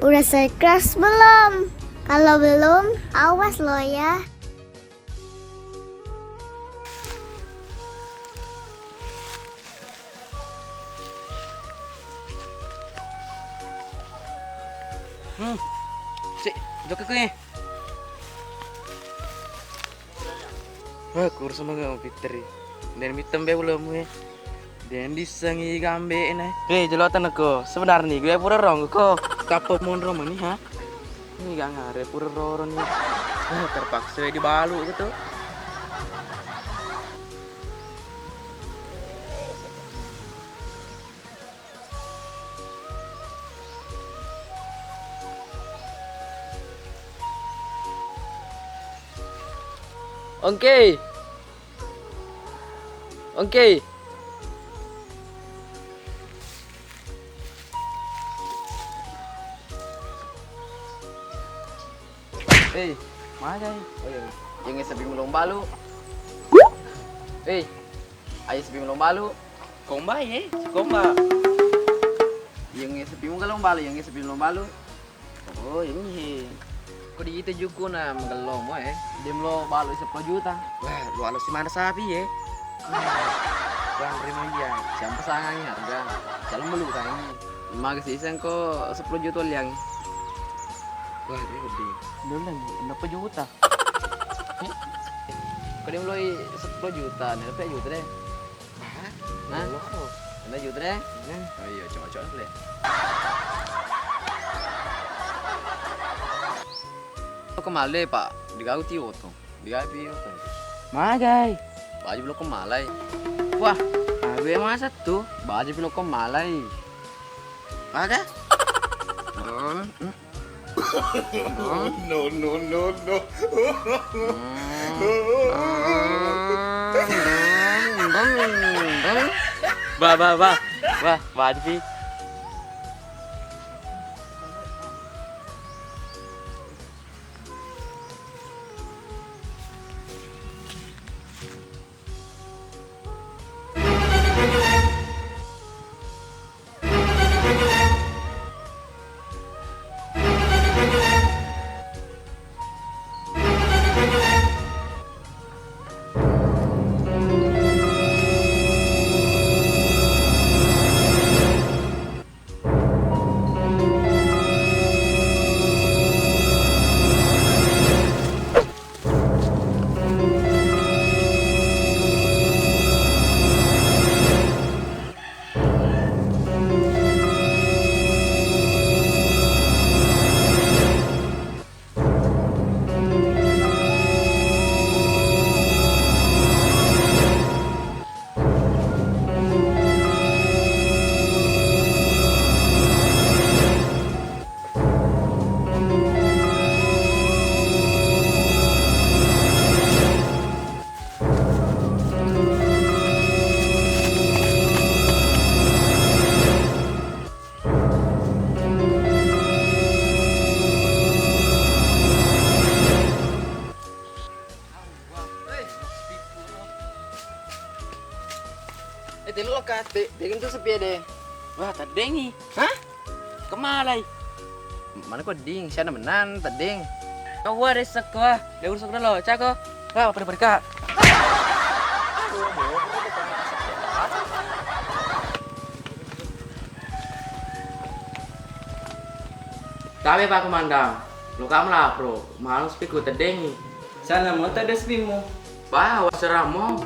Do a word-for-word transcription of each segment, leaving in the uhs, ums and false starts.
Udah subscribe belum? Kalau belum, awas lo ya. Hmm. Si, jokka ko e. Wah, kurus mega Fitri. Den mitteng be ulemu e. Den dissengi gambe na. Eh, jelo tenekko. Sebenarni gue pura rong ko. Kappo monro meni ha? Ini gak ngare pura roro ni. Wah, terpaksa dibalu gitu. Oke. Oke. Eh, magai. Oh iya. Yang sepi melomba lu. Eh, ayo sepi melomba lu. Komba ye, komba. Yang sepi melomba lu, yang sepi melomba lu. Oh, ini he. Ko diita juku na magello mo e. Dem lo balu seppulo juta. Wah, lo alo si mana sapi ye? Bang Rima iya. Siapa sangangi harga? Calon belu kami. Maga siseng ko seppulo juta liang. Wah, ini gede. Dulu lagi, berapa juta? Ko dem lo seppulo juta, nih berapa juta deh? Hah? Ena juta deh? Oh iya, cocok le. Kemale, Pak, digau ti oto. Digau pi oto. Magai. Baju belum kemalai. Wah, abe masa tuh. Baju belum kemalai. Maga? Hmm, hmm. No, no, no, no. Ba, ba, ba. Ba, ba, Advi. Eh, telu lokka, te-, tedding tu sepi de. Wah, teddengi. Hah? Kemalai. Mana ko ding, siana menang, tedding. Kau ada sekko, ah. Dia urus dulu, cako. Wah, pada-pada, Kak. Tabe, Pak Komandan. Lo kamu lapro, malu sepiku teddengi. Sana mo tedde sepimu. Bah, wassaramo.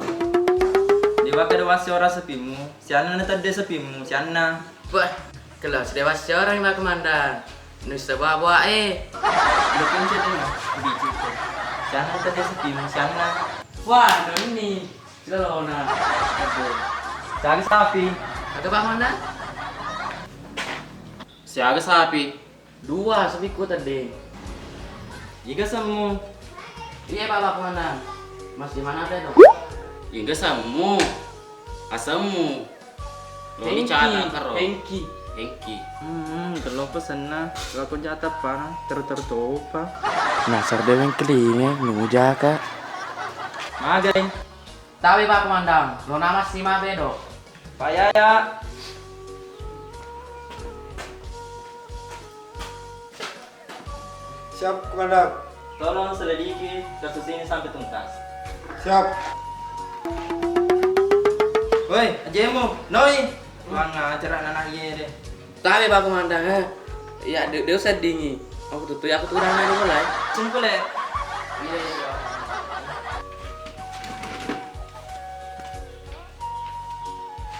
Dewa kada wasi ora sepimu. Sianna na tedde sepimu, sianna. Wah, kelo sedewa seorang, Pak Komandan. Nusa bawa, eh. Lo kan saya dengar, biji tu. Sianna na tedde sepimu, sianna. Wah, no ini. Sila lona. Aduh. Siaga sapi. Aga, Pak Komandan? Siaga sapi. Dua, sepiku tedde. Iga semmu. Iya, Pak, Pak Komandan. Masih mana ada dong? Iga semmu. Asemmu. Lo Hengki, dicata karo. Hengki. Hengki. Hmm, kelo pesenna. Lako jata pa, ter-ter topa. Nasar deweng kelinge, nujaka. Magai. Tabe, Pak Komandan, lo nama si mabe do. Pak Yaya. Siap, Komandan. Tolong selidiki kasus ini sampai tuntas. Siap. Woi, ajemu, Noi. Kurang ajar anak-anak iye deh. Tapi Pak Komandan, eh. Ya, de, de usah dingi. Aku tuh, aku tuh udah nanya mulai. Sini pole. Iya, iya.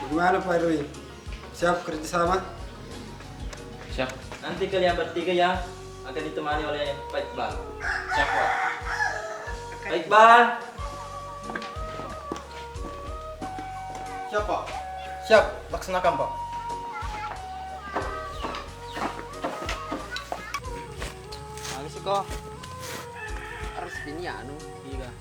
Bagaimana Pak Rui? Siap kerjasama? Siap. Nanti kalian bertiga ya akan ditemani oleh Pak Iqbal. Siap, Pak. Pak Iqbal. Siap, Pak. Siap, laksanakan, Pak. Mari sih, kok. Harus bini anu. Iya.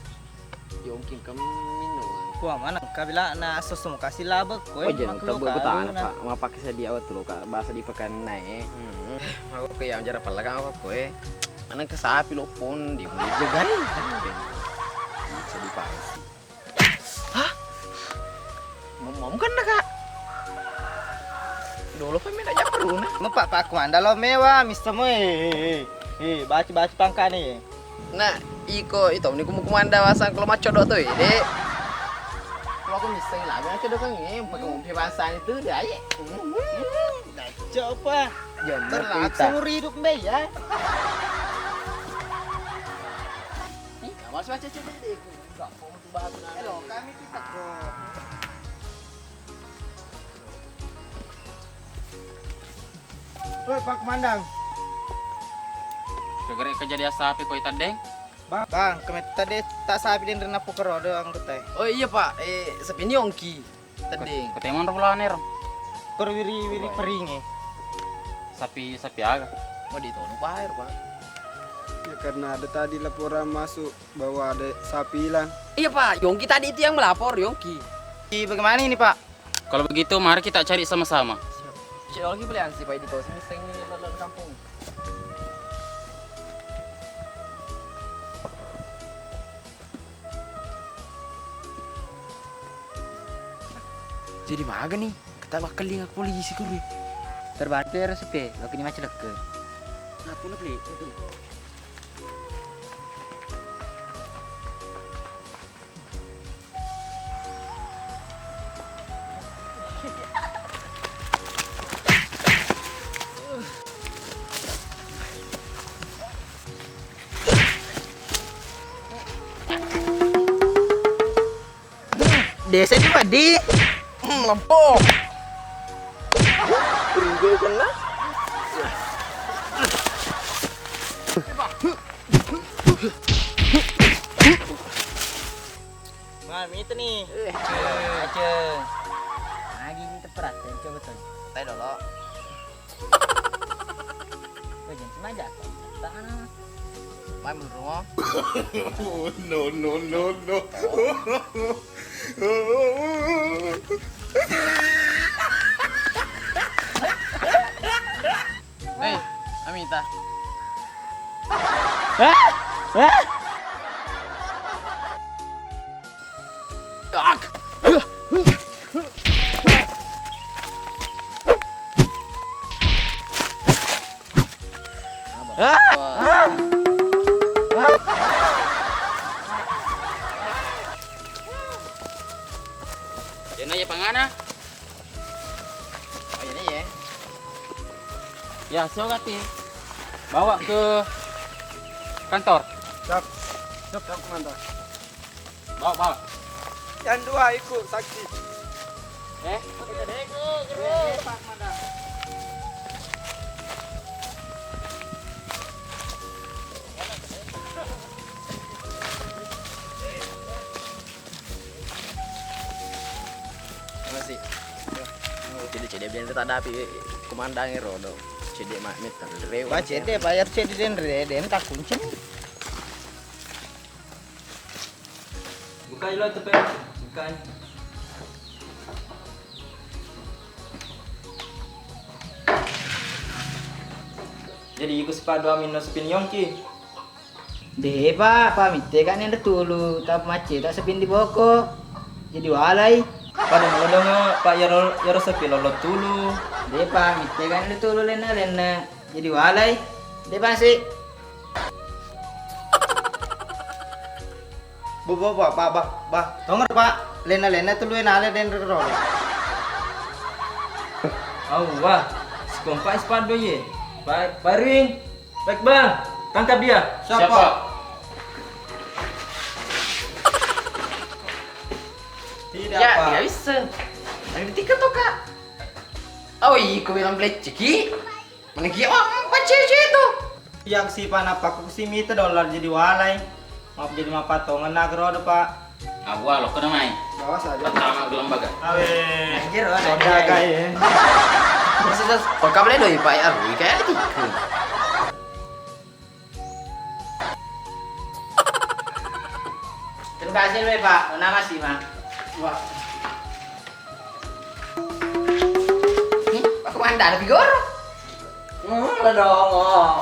Yongki engka minung. Wah, mana engka bila na sosso mukasi labek koe. Oh, jangan makluka tebbe kutana, Pak. Mapake sedia waktu lo, Kak. Bahasa di pekan naik. Hmm. Aku ke yang jarak pala, Kak, apa koe? Mana ke sapi lo pon di mulai jagai. Bisa dipasi. Hah? Mau, mau kan, Kak? Dolo pa mena japruna. Mepa, Pak Komandan lo mewa, Mister Moe. Eh, eh, eh, baca-baca pangkat nih. Nah, iko, ito, ni kumu kumanda wasang kalau macodo tuh, Dek. Kalau aku miseng lagu, aku udah kangen, pakai mobil bahasa itu, deh, aye. Coba. Jangan terlalu cerita. Seumur hidup, Mbak, ya. Ih, kamu harus baca cerita, Dek. Enggak, kamu tuh bahas. Halo, kami kita kok. Woi, Pak Komandan. Kegere kejadian sapi koi tadeng? Bang, Bang, kemetta de tak sapi den rena pukero de anggota. Oh iya, Pak, eh, sapi ni ongki. Tadeng. Ketemon ro bulane ro. Kor wiri-wiri peringe. Sapi, sapi aga? Mau ditonu Pak, Pak. Ya, karena ada tadi laporan masuk bahwa ada sapi hilang. Iya, Pak, Yongki tadi itu yang melapor, Yongki. Bagaimana ini, Pak? Kalau begitu, mari kita cari sama-sama. Siap. Cek lagi pilihan si Pak Edi kau sini seng ini lo kampung. Jadi maga nih, kata bakal linga polisi kuri. Terbantu R S P, lo kini macam leke. Nah, pun beli. Desa ini padi. Hmm, lempo. Rindu kena. Mami itu nih. Eh. Aceh. Lagi ini teperat, coba tuh. Teh dolo. Weh, jangan sengaja. Tangan. Mai menurut. No, no, no, no. Hei, Amita. Hah? Hah? Dena ya pangana. Oh, iya nih ya. Ya, siap, Kati. Bawa ke kantor. Siap. Siap, Siap, Komandan. Bawa, bawa. Yang dua ikut saksi. Eh? Masih. Cedde-cedde biasa tak ada api komandange rodo. Cedde mak meter rewa. Wah, cedde bayar cedde den re, den tak kuncen. Bukai lo tepe, bukai. Jadi iku sipadu aminno sapini yongki. De pa, pa mitte ka nende tulu, tapi macce ta sapini boko. Jadi walai. Pada mulodonga, Pak, yaro, yaro sapi lolo tulu. De pa, mitte ka nende tulu lenne-lenne. Jadi walai. De pa si. Bo, bo, ba, ba, ba, ba. Tongeng, Pak. Lena-lena tulu e nale denre ro. Awwa, sekompak ispaddo ye. Pa-, Paring, Pak Iqbal, tangkap dia. Siap, Pak. Tidak, ya, Pak. Tidak bisa. Yang tiga tuh, Kak. Oh, iya, kau bilang peleceki. Mana kia, oh, empat cewek itu. Iya, si panappaku si mita dolar jadi walai. Maaf jadi mapattongan nak roda, Pak. Awwa, lo kena mai. Bawa saja. Pertama ke lembaga. Awe. Anjir, oh, soda anjay. Kai, eh. Terus, terus, kok kamu doi, Pak, ya, Rui, kayak ada tiga. Terima kasih, Pak. Nama sih, Mak? Wah. Nih, aku manda lebih goro. Hmm, ada dong.